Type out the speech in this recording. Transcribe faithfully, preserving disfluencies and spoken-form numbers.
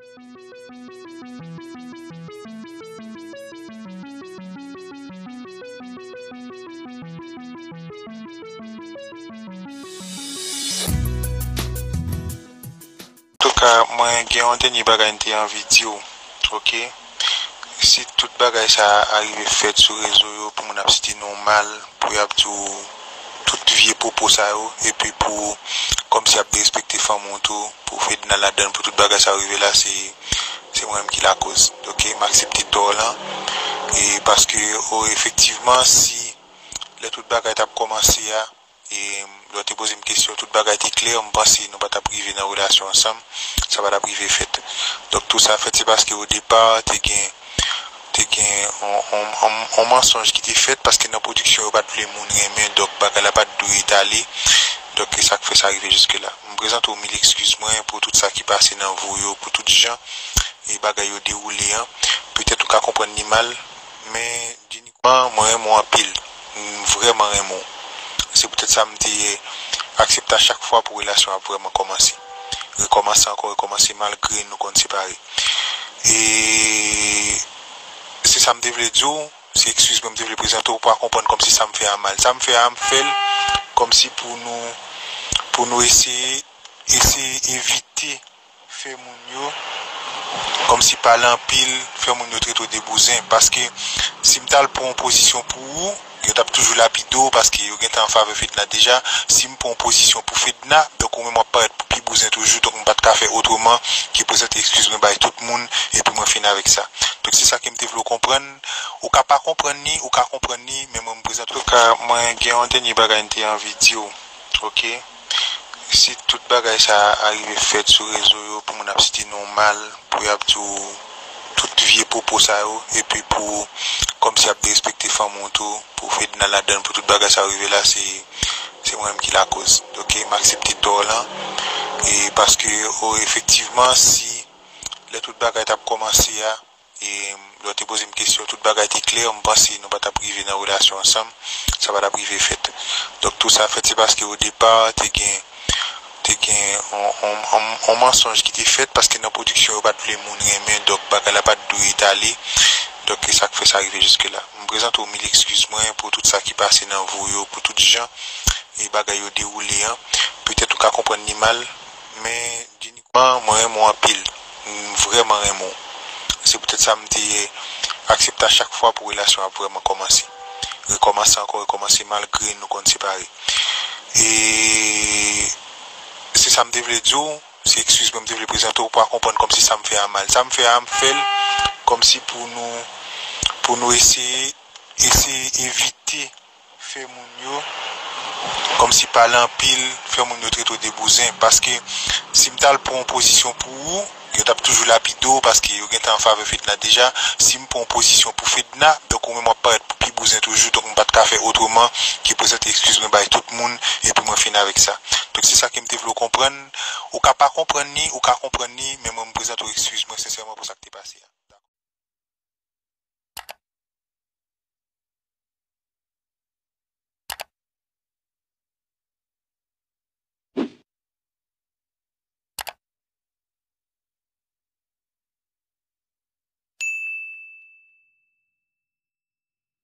Antouka, mwen gen yon dènye bagay m te anvi di w, oke? Si tout bagay sa a rive fèt sou rezo yo, pou moun ap site nou mal, pou y ap di w tout vye pwopo sa yo, epi pou kòmsi y ap derespekte fanmi w tou, pou Fedna ladann, pou tout bagay sa yo rive la, se, se mwen menm ki lakoz. Oke, m aksepte tò w lan. E paske, o, efektivman, si lè tout bagay t ap kòmanse a, e lè w te poze m kesyon, tout bagay te klè, m panse nou pa t ap rive nan relasyon ansanm, sa pa t ap rive fèt. Donk, tou sa fèt, se paske o depa, te gen, te gen on, on, on, on mansonj ki te fèt, paske nan pwodiksyon, yo pa t vle moun renmen, donk, bagay la pa t dwe etale. Donk, e sa k fè sa rive jiske la. M prezante w mil ekskiz mwen pou tout sa ki pase nan vo yo, pou tout jan e bagay yo dewoule an. Petèt ou ka konprann li mal, men Jenny, mwen renmen w anpil. M vrèman renmen w. Se poutèt sa m te aksepte a chak fwa pou relasyon ap vrèman kòmanse. Rekòmanse ankò, rekòmanse malgre nou konn separe. E se sa m te vle di w, se ekskiz mwen m te vle prezante w pou w konprann kòmsi sa m fè a mal. Sa m fè a, m fè l kòmsi pou nou, pou nou eseye, eseye evite fè moun yo, kòmsi pale anpil, fè moun yo trete w de bouzen. Paske si m t al pran yon pozisyon pou ou, yo t ap toujou lapide w, paske yo gentan an favè Fedna deja. Si m pran yon pozisyon pou Fedna, donk ou menm w ap parèt pou pi bouzen toujou. Donk m pa t ka fè otreman ke prezante ekskiz mwen bay tout moun, epi mwen fin avèk sa. Donk se sa ke m te vle w konprann. Ou ka pa konprann li, ou ka konprann li, men mwen m prezante w. Antouka, mwen gen yon dènye bagay m te anvi di w, oke? Si tout bagay sa a rive fèt sou rezo yo, pou moun ap site nou mal, pou y ap di w tout vye pwopo sa yo, epi pou kòmsi y ap derespekte fanmi w tou, pou Fedna ladann, pou tout bagay sa yo rive la, se, se mwen menm ki lakoz. Oke, m aksepte tò w lan. E paske, o, efektivman, si lè tout bagay t ap kòmanse a, e lè w te poze m kesyon, tout bagay te klè, m panse nou pa t ap rive nan relasyon ansanm, sa pa t ap rive fèt. Donk, tou sa fèt, se paske o depa, te gen, te gen on, on, on, on mansonj ki te fèt, paske nan pwodiksyon, yo pa t vle moun renmen, donk bagay la pa t dwe etale. Donk, e sa k fè sa rive jiske la. M prezante w mil ekskiz mwen pou tout sa ki pase nan vo yo, pou tout jan e bagay yo dewoule an. Petèt ou ka konprann li mal, men Jenny, mwen renmen w anpil. M vrèman renmen w. Se poutèt sa m te aksepte a chak fwa pou relasyon ap vrèman kòmanse. Rekòmanse ankò, rekòmanse malgre nou konn separe. E se sa m te vle di w, se ekskiz mwen m te vle prezante w pou w konprann kòmsi sa m fè a mal. Sa m fè a, m fè l kòmsi pou nou, pou nou eseye, eseye evite fè moun yo, kòmsi pale anpil, fè moun yo trete w de bouzen. Paske si m t al pran yon pozisyon pou ou, yo t ap toujou lapide w, paske yo gentan an favè Fedna deja. Si m pran yon pozisyon pou Fedna, donk ou menm w ap parèt pou pi bouzen toujou. Donk m pa t ka fè otreman ke prezante ekskiz mwen bay tout moun, epi mwen fin avèk sa. Donk se sa ke m te vle w konprann. Ou ka pa konprann li, ou ka konprann li, men mwen m prezante w ekskiz mwen sensèman pou sa.